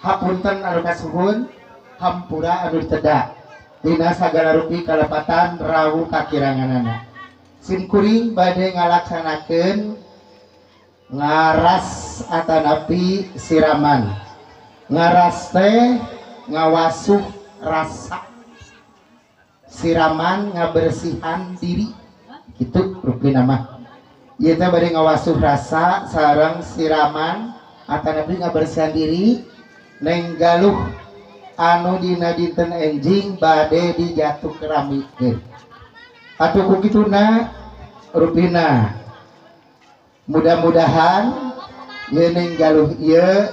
Hapunten anu kasuhun, hampura anu diteda. Dina sagala rupi kalepatan rawu kakiranganana. Simkuring bade ngalaksanakeun ngaras atanapi siraman. Ngaras teh ngawasuh rasa, siraman ngabersihan diri, gitu rupina mah. Ieu teh bade ngawasuh rasa sareng siraman atanapi ngabersihan diri. Neng Galuh anu dina dinten enjing bade dijatuh keramikeun. Atuh ku kituna rupina mudah-mudahan ieu Neng Galuh ieu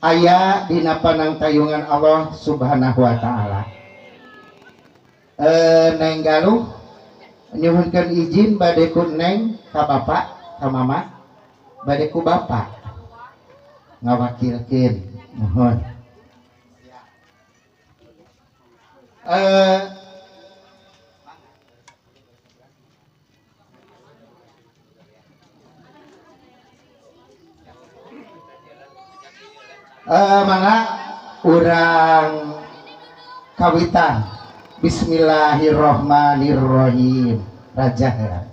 aya dina panangtayungan Allah Subhanahu wa taala. Neng Galuh nyuhunkeun izin bade ku Neng ka bapak ka mama, bade ku bapak ngawakilkeun, mohon. Mangga urang kawitan. Bismillahirrahmanirrahim. Raja ya.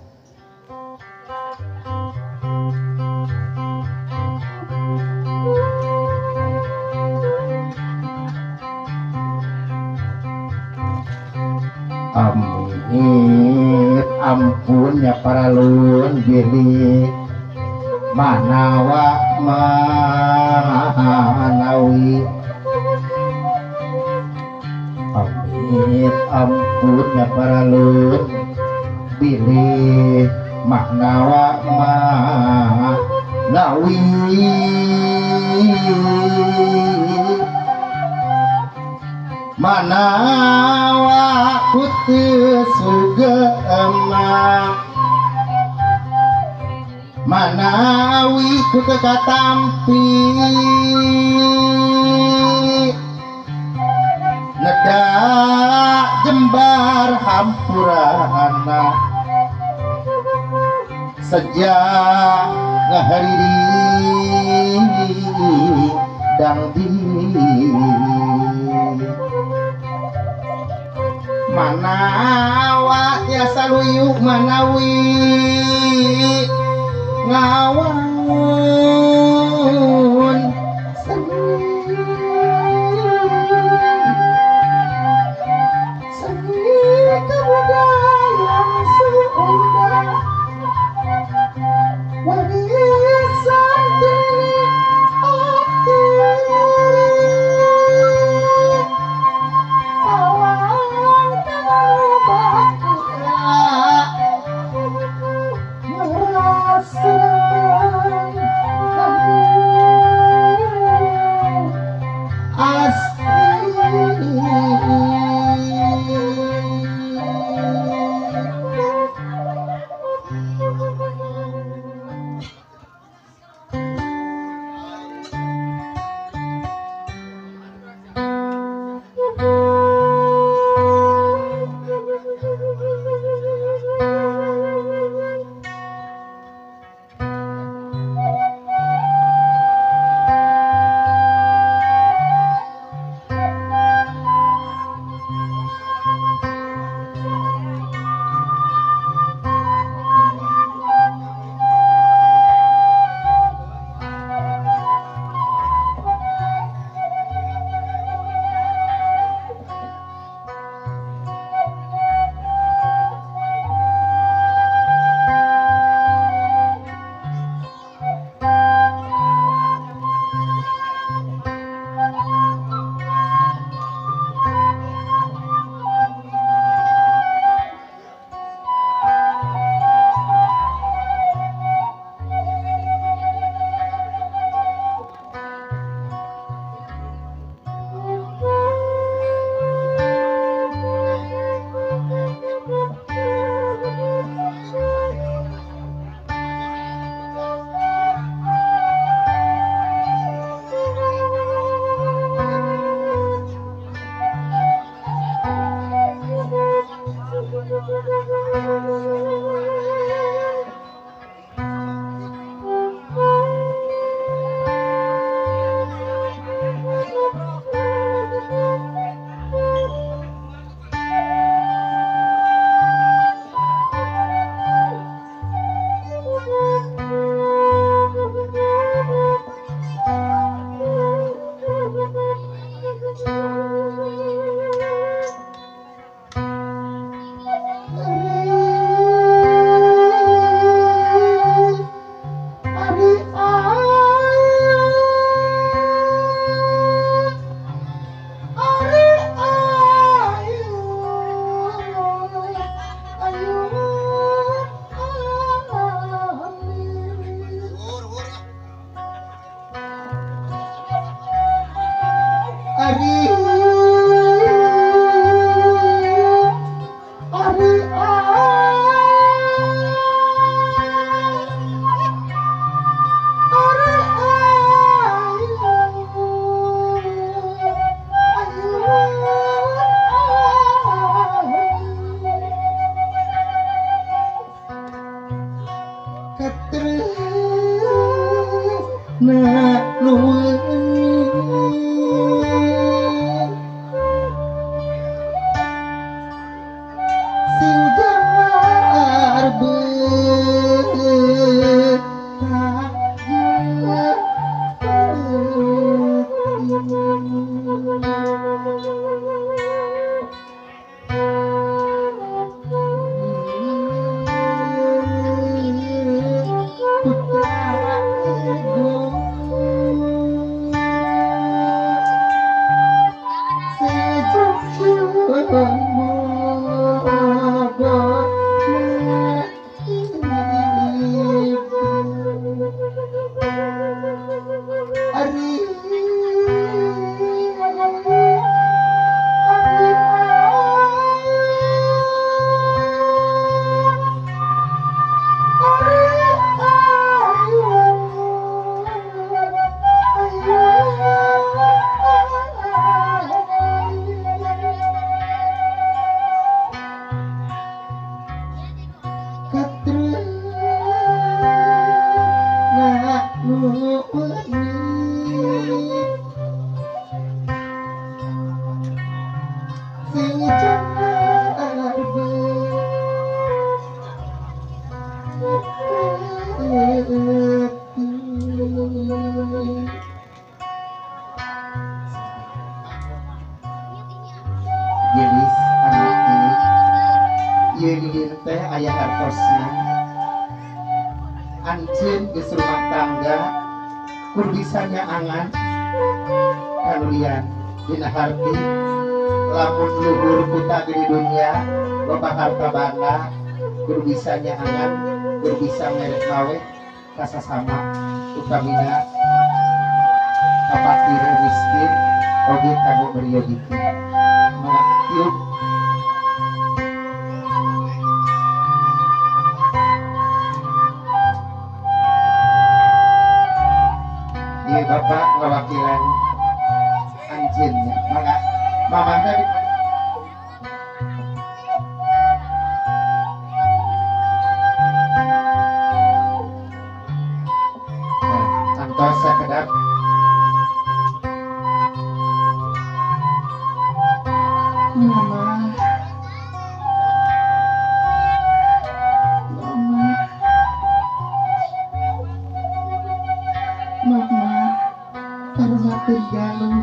Amit ampun ya paralun bilih manawa manawi. Amit ampun ya paralun bilih manawa manawi. Manawa putih sugema, manawi ku teu katampi, neda jembar hampurana sejak ngahariri dangdi. Manawa tiasa luyu manawi ngawan seni kebudayaan Sunda warisan tini ati kawan kawan. Ari Ari Gelis anak ieu lilin teh aya hartosna anjeun geus rumah tangga kudu bisa nyaangan kanulian dina harti lamun luhur kuta di dunia loba harta banda kudu bisa nyaangan kudu bisa merek mawe kasasama utamina ka fakir miskin oge kanggo beryogikeun. Tiup iya bapak ngawakilan anjeunnya mangga mamah tadi. Nah, antos sakedap. Mama, mama, mama, tarumatur galuh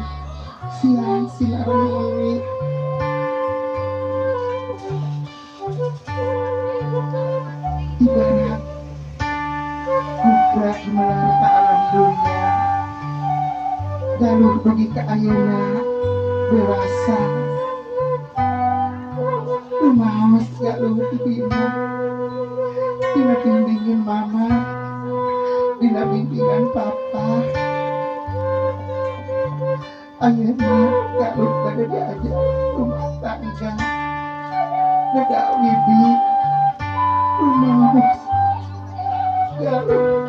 siang silawi. Ibarat gugrak melar ka alam dunia, galuh dugi ka ayeuna dewasa. Rumaos galuh dibina, dina bimbingan mama, dina bimbingan papa. Ayeuna galuh bade diajak rumah tangga, beda wibi, rumaos galuh,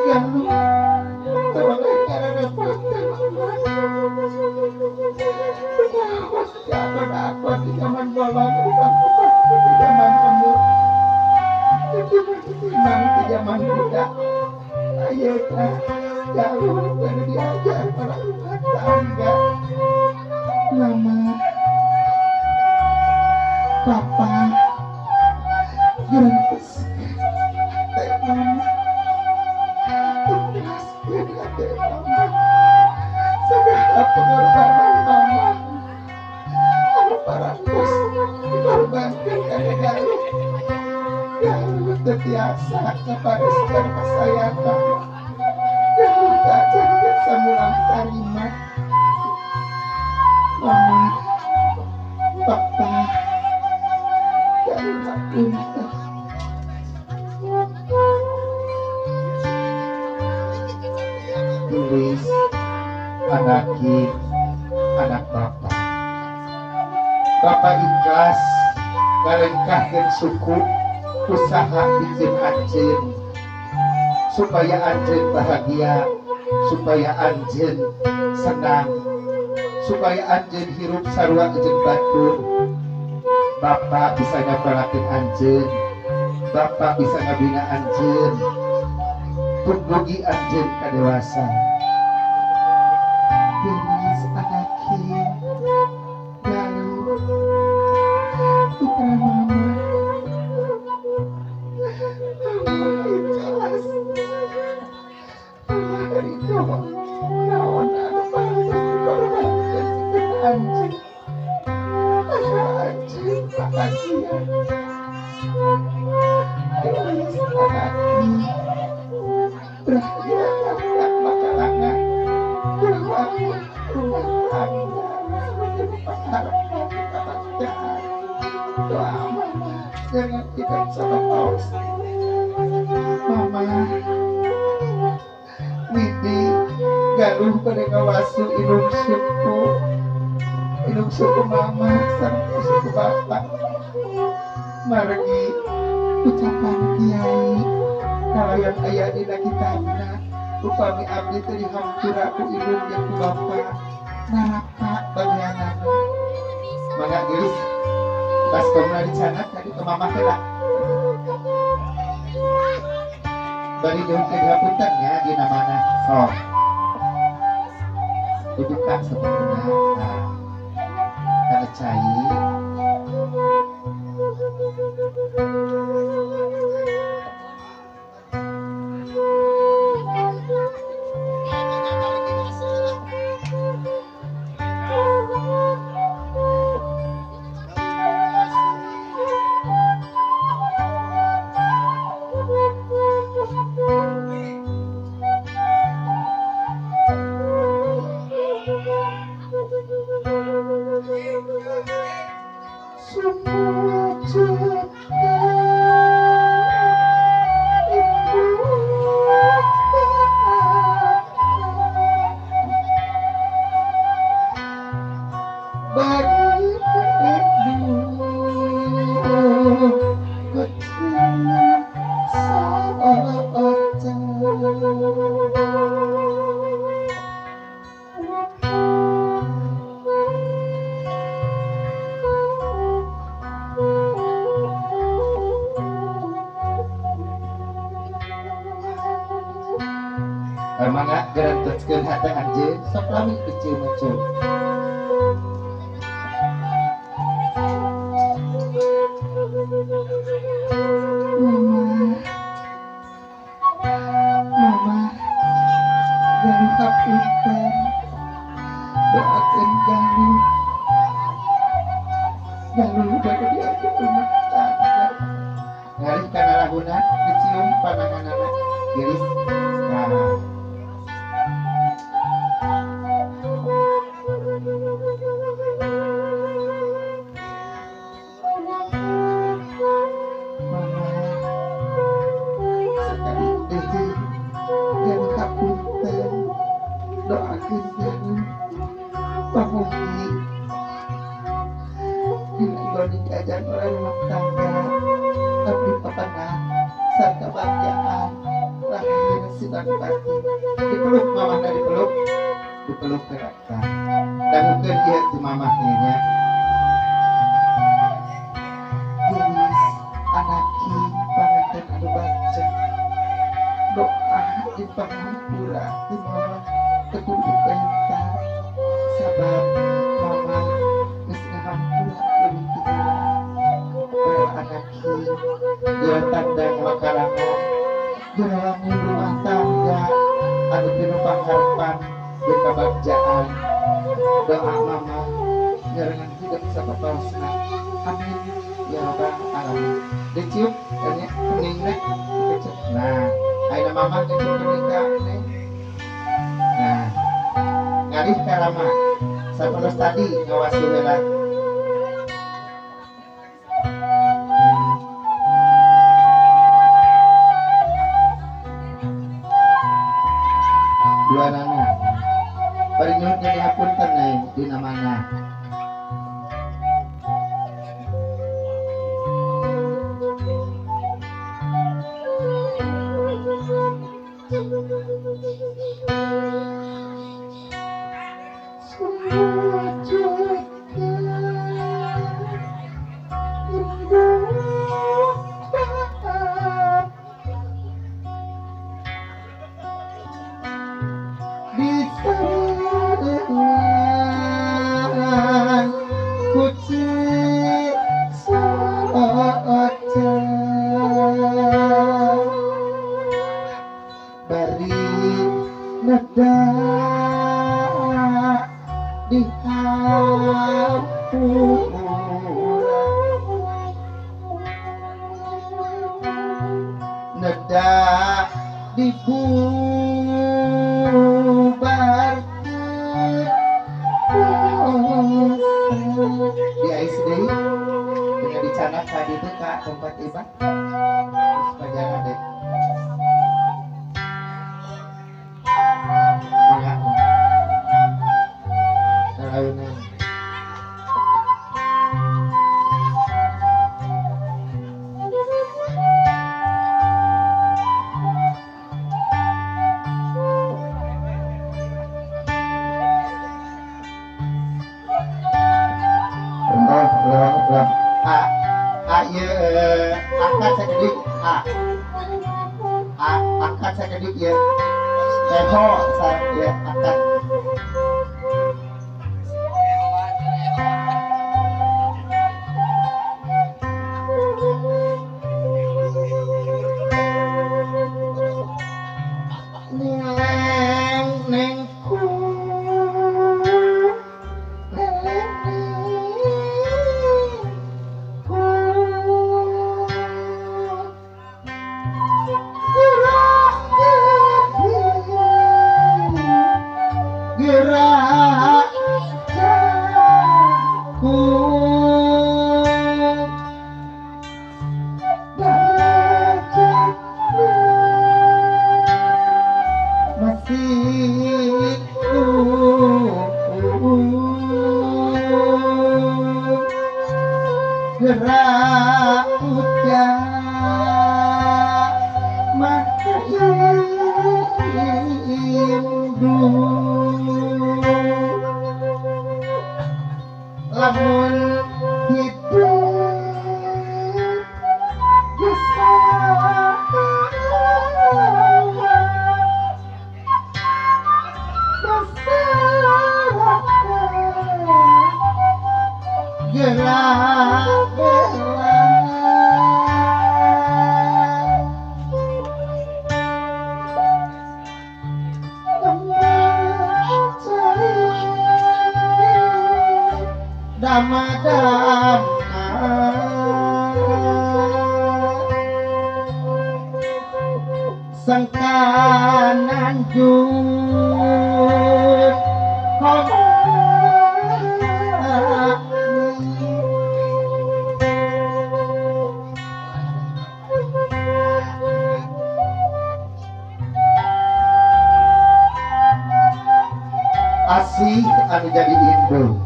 galuh, tawalai karena mama. Aku di zaman bola, di zaman kamu, di zaman muda, ayeuna jauh baru diajar para rumah tangga. Mama, papa, gerentes, teh mama, ikhlas hati mama, segala pengorbanan mama. Parantos dikorbankan karena galuh galuh terbiasa kepariskan kasayatan galuh tak biasa mulang tarima. Mama, papa, galuh hapunten. Gelis Anaki anak bapak. Bapak ikhlas ngalengkahkeun suku usaha izin anjeun supaya anjeun bahagia, supaya anjeun senang, supaya anjeun hirup sarua jeung batur. Bapak bisa nyapalakeun anjeun, bapak bisa ngabina anjeun, pun mugi anjeun ka dewasa. Geus anaki galuh putra mama, mama ikhlas, mama ridho naon anu pantes dikorbankeun pikeun anjeun, asal anjeun bahagia. Geus anaki berakhir budak makalangan bangun rumah tangga sebagai pengharapan kebahagiaan. Doa mama jangan tidak sama paus. Mama Widi galuh pada ngawasu indung suku mama sareng suku bapak margi ucapan kiai kalayan aya dina kitabna upami abdi teu dihampura ku indung jeung ku bapa neraka bagianana. Mangga geus baskomna dicanak tadi ke mamah heula bari deung hapunten nya dina mana sok dibuka sapertuna. Nah kana cai mangga gerentutkeun hate anjeun sok lami kecil-kecil. Mama, mama, galuh hapunten, doakeun galuh, galuh bade diatur rumah tangga. Ngalih kana lahuna dicium pananganana geulis. Nah. Pamugi dina goni diajar oleh rumah tangga abdi papanah sarta kebahagiaan lahir sidang batin. Dipeluk mamahna, dipeluk, dipeluk kerata dangukeun ieu ti mamah nya. Geus anaki panganten anu bagja doa di pangampura di mama teu kudu dipenta sabab mama geus ngahampura leuwih ti heula. Para anaki geura tandang makalangan geura wangun rumah tangga anu pinuh pangharepan jeung kabagjaan. Doa mama nyarengan hidup sapapaosna. Amin ya rabbal alamin. Dicium nya keningna dikecup. Nah ayeuna mama ngecium kening ka neng. Nah ngalih ka rama sapertos tadi ngawasu heula. Dua nana Bari nyuhunkeun dihapunten Neng dina mana. Asih anu jadi indung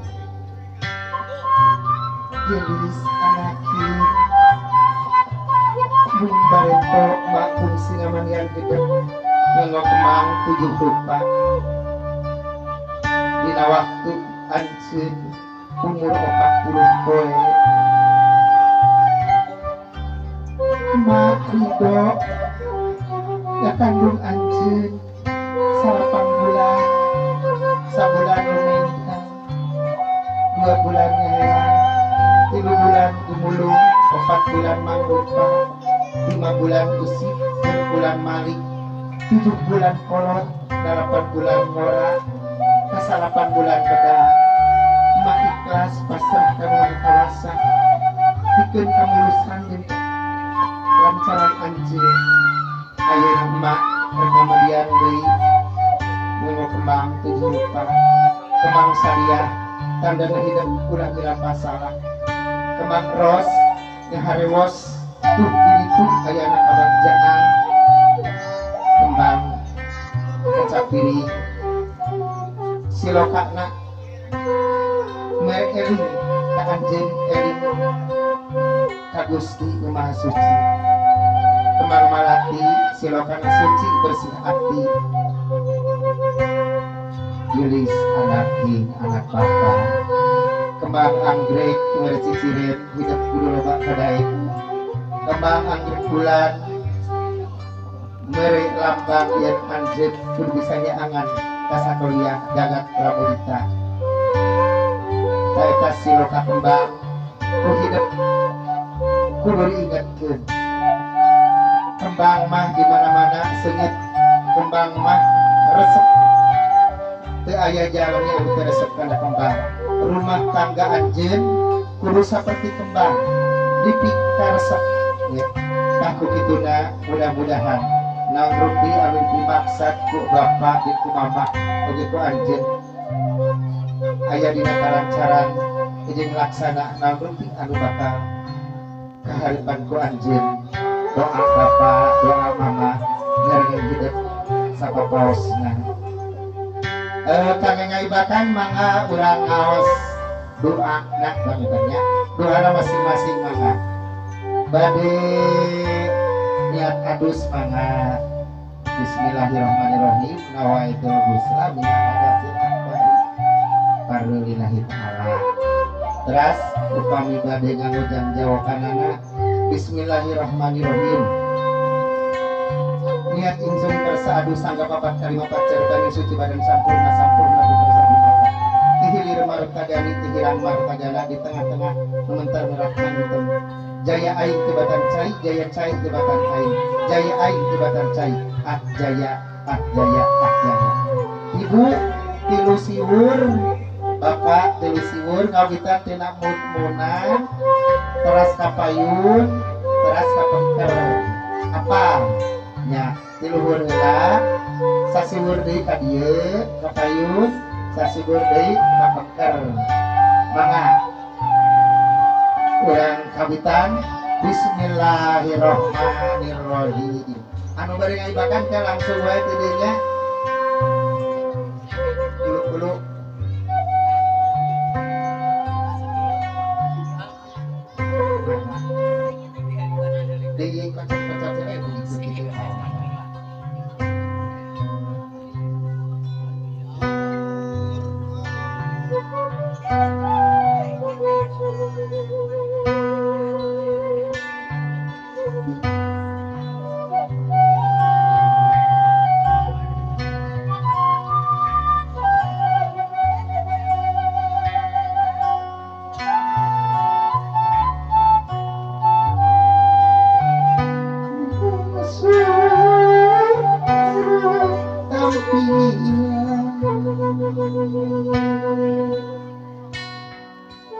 gelis anaki mun barento mak kungsi ngamanian hidup nganggo kemang tujuh rupa dina waktu anjeun umur 40 poe mak ridho ya kandung anjeun 8 bulan, sabulan lumintang, 2 bulan ngehelang, 3 bulan gumulung, 4 bulan mangrupa, 5 bulan usik, 6 bulan malik, 7 bulan kolot, 8 bulan ngora, 8 bulan bedang. Mak ikhlas pasrah ka nu kawasa, pikeun kamulusan jeung lancaran anjeun. Ayeuna mak rek kamadian deui nganggo kembang 7 rupa, kembang sariah tandana hidup ulah dilapa salah, kembang ros ngaharewos tuh diritu ayana kabagjaan, kembang kaca piring Silokana mere eling ka anjeun eling ka Gusti Nu Maha Suci. Kembang malati silokana suci bersih hati. Gelis anak king anak bapak. Kembang anggrek mere ciciren hidup kudu loba kadaek. Kembang anggrek bulan mere lambang yen anjeun kudu bisa nyaangan ka sakuliah jagat pramudita. Eta siloka kembang ku hidup kudu diingetkeun. Kembang mah di mana-mana seungit, kembang mah resep. Teu aya jalmi anu teu resep kana kembang. Rumah tangga anjeun kudu saperti kembang, dipikaresep. Ya. Tah ku kituna mudah-mudahan naon rupi anu dimaksad ku bapak jeung ku mama oge ku anjeun aya dina karancaran jeung laksana naon rupi anu bakal kaharepan ku anjeun. Doa bapak, doa mama nyarengan hidup sapapaosna. Kangge ngaibakan mangga urang ngaos doa na panginten nya. Doana masing-masing mangga. Bade niat adus mangga. Bismillahirrahmanirrahim. Nawaitul ghusla min hadasil akbar. Parlillahi ta'ala. Teras upami bade nganggo jam jawakanana. Bismillahirrahmanirrahim. Niat ingsun kersa adu sangga papat kalima pacar banyu suci badan sampurna sampurna putra papat. Tihilir martagani tihiran martagana di tengah-tengah mementar merah hitam. Jaya aing tibatan cai, jaya cai tibatan aing, jaya aing tibatan cai. Ah jaya, ah jaya, ah jaya. Ibu tilu siwur, bapak tilu siwur ngawitan tina mun-munan, teras kapayun, teras kapengker. Apa? Nya tiluhur heula, sasiwur deui ka dieu, kapayun, sasiwur deui kapengker. Mangga urang kawitan bismillahirrahmanirrahim. Anu bari ngaibakan ke langsung wae ti dieu nya. Kulu-kulu. Di kocok-kocok begitu gitu.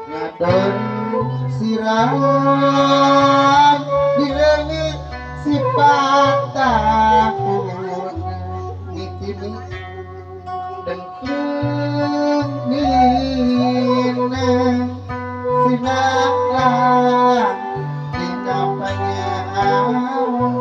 Ngadon siram dileungit sifat takun mitini dengkeun nina sinaklang dina panyawan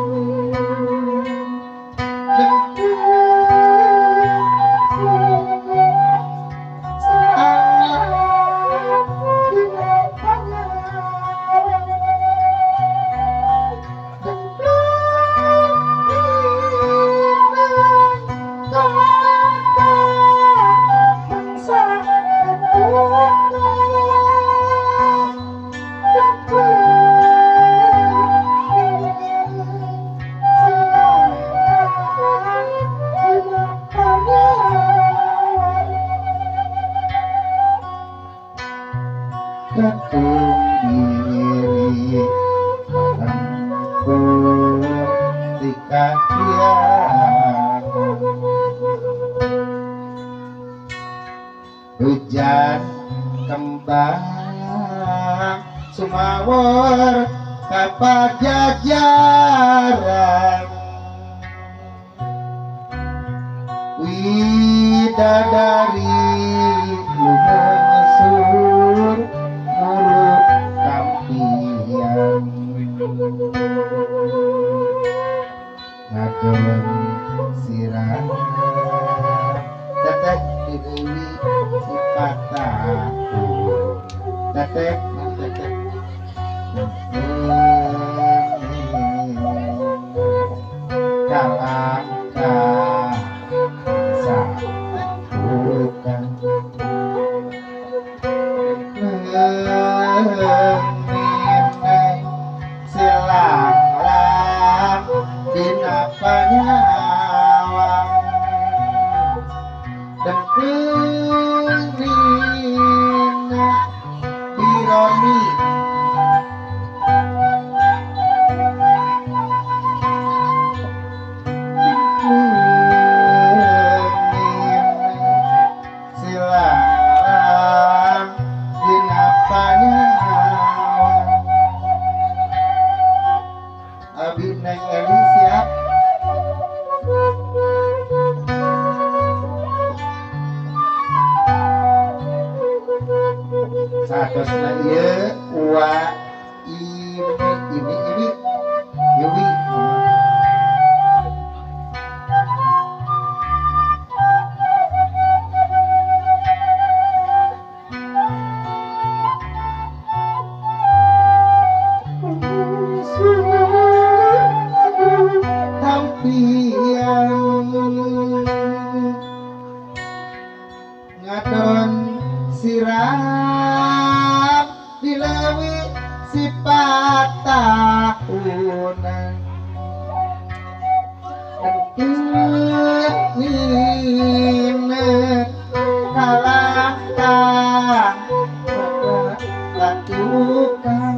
Ketung diri rengkung dikahriangan hujan kembang sumawor kapajajaran widadari lungsur muruk kampian ngadon sirah teteh di Dewi Tek tek tek. Kalangkah sabukan silanglang dina panyawang dengkeung dina ironi silanglang dina panyawang. Abi Neng Eli siap. Satosna ieu wa imi imi imi iwi. Ngadon siram dilewi sifat tahunan nine kalangkah lakukan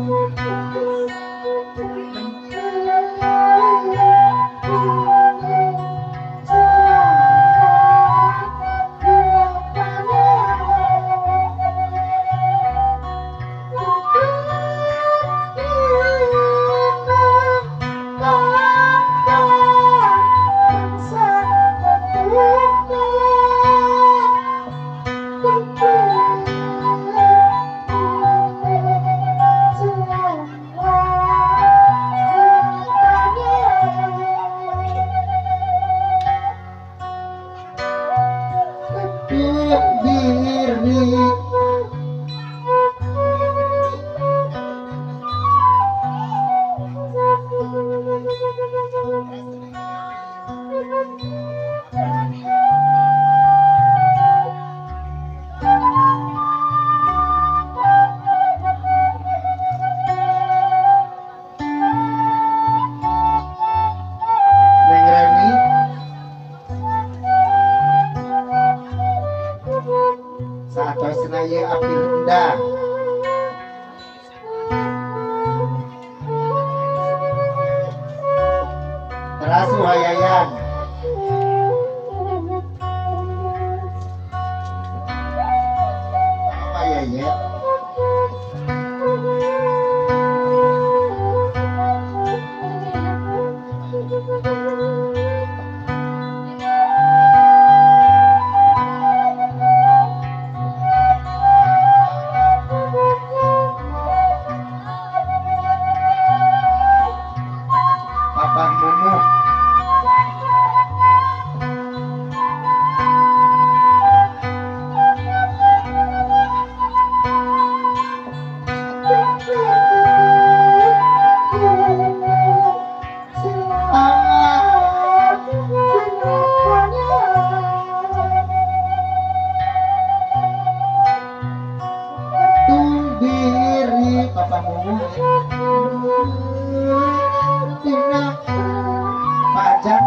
Terasu hayayan. Apa ya ya? Papa Mumu. Papa Mumu pajak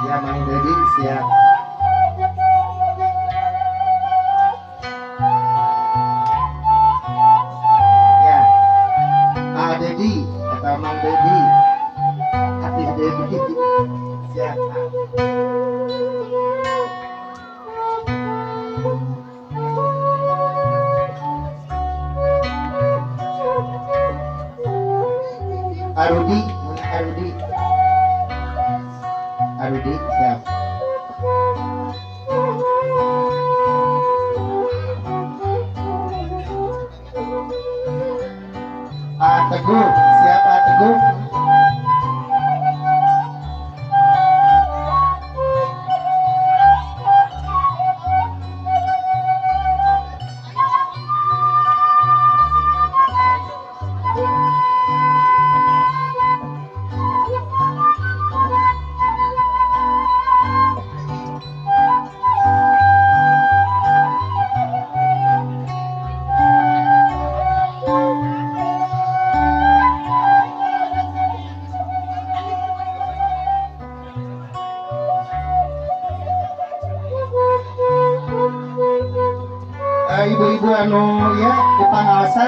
ya Mang Dedi siap. Ya A Dedi atau Mang Dedi Ati Dedi siap. Arudi, Arudi, Arudi, siap. A Teguh, siap A Teguh.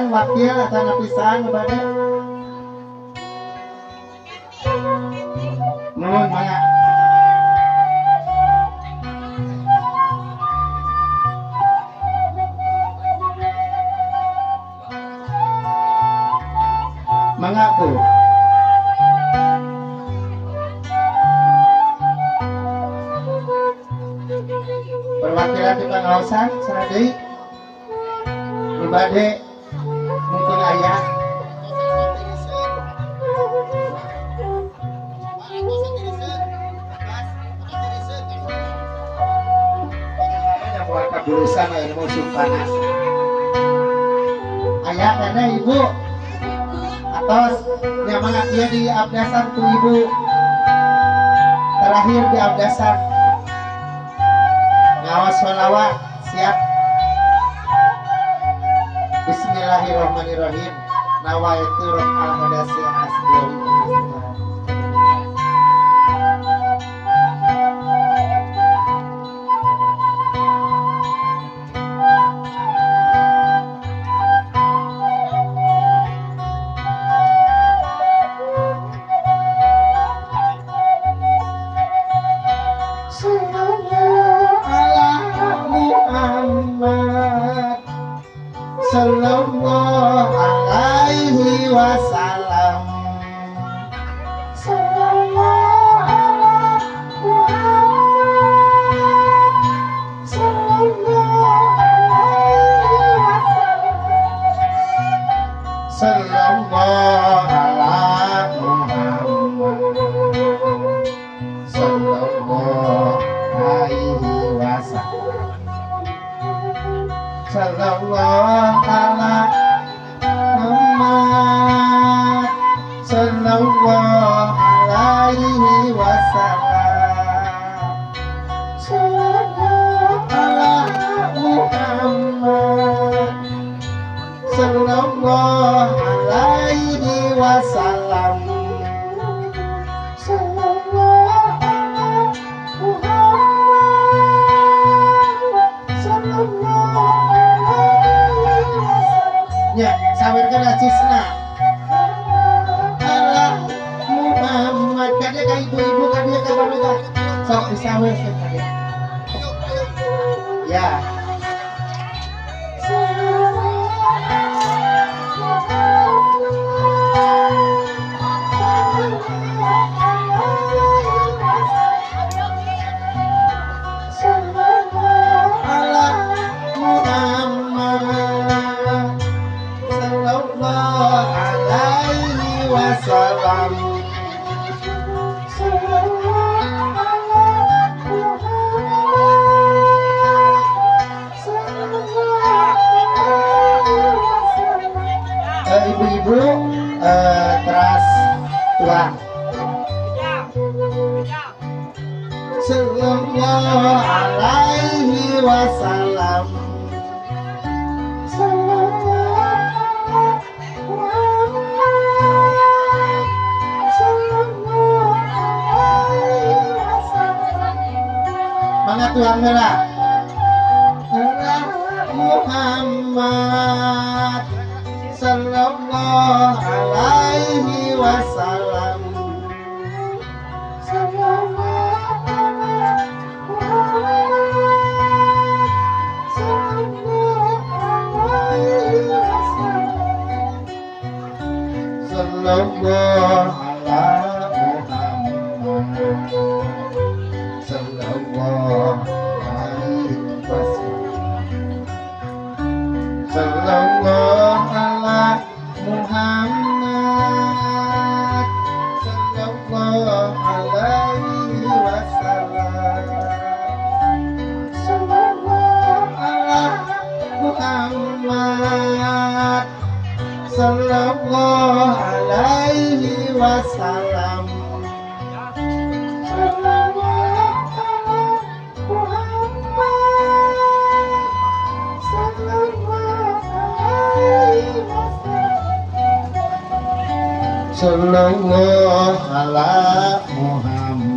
Pangaosan wakil atau napisan bade. Nuhun mangga. Mangga Bu. Perwakilan di pangaosan saha deui? Nu bade mungkin aya. Kabulusan aya musim panas. Aya kana ibu. Atos nya mangga ieu di abdasan ku ibu. Terakhir di abdasan. Ngawas sholawat siap. Bismillahirrahmanirrahim. Nawaitu raf'al hadasi asgori. Sallallahu alaihi wasallam. Sallallahu ala Muhammad. Sallallahu alaihi wasallam. Sallallahu ala Muhammad. Sallallahu alaihi wasallam. Sallallahu ala Muhammad. Sallallahu alaihi wasallam. Sallallahu ala Muhammad. Sallallahu alaihi wasallam. Sallallahu ala Muhammad. Sallallahu. Ya, sawerkeun acisna. Ala Muhammad kade ka ibu-ibu kade ka barudak. Sok disawerkeun kade. Ya. Ala Muhammad. Sallallahu alaihi wasallam. Sallallahu ala Muhammad. Sallallahu alaihi wasallam. Ibu-ibu teras tuang. Sallallahu alaihi wasallam. Mangga tuang heula. Muhammad sallallahu alaihi wasallam. Sallallahu ala Muhammad. Sallallahu alaihi wasallam. Sallallahu ala Muhammad. Sallallahu alaihi wasallam. Sallallahu ala Muhammad. Sallallahu alaihi wasallam. Sallallahu ala Muhammad. Sallallahu alaihi wasallam. Sallallahu ala Muhammad.